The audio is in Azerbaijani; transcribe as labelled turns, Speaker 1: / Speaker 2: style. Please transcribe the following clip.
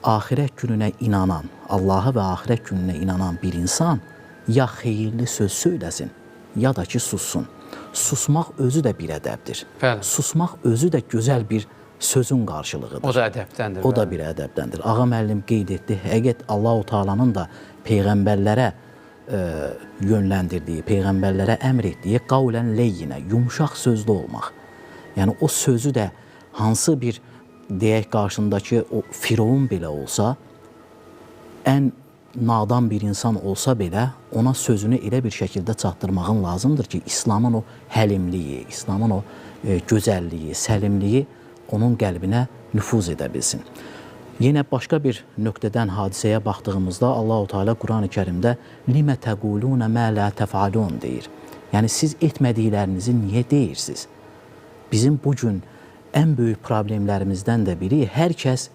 Speaker 1: Axirət gününə inanan, Allaha və axirət gününə inanan bir insan ya xeyirli söz söyləsin, ya da ki sussun. Susmaq özü də bir ədəbdir.
Speaker 2: Bəli.
Speaker 1: Susmaq özü də gözəl bir sözün qarşılığıdır.
Speaker 2: O da ədəbdəndir.
Speaker 1: O da bir ədəbdəndir. Ağa müəllim qeyd etdi. Həqiqət Allahu Taala'nın da peyğəmbərlərə yönləndirdiyi, peyğəmbərlərə əmr etdiyi qavlən leyyinə, yumşaq sözlü olmaq. Yəni o sözü də hansı bir deyək qarşındakı o Firavun belə olsa, ən nadan bir insan olsa belə ona sözünü elə bir şəkildə çatdırmağın lazımdır ki, İslamın o həlimliyi, İslamın o gözəlliyi, səlimliyi onun qəlbinə nüfuz edə bilsin. Yenə başqa bir nöqtədən hadisəyə baxdığımızda Allahu Teala Qurani-Kərimdə limə təquluna ma la təfalun deyir. Yəni siz etmədiklərinizi niyə deyirsiniz? Bizim bu gün ən böyük problemlərimizdən də biri hər kəs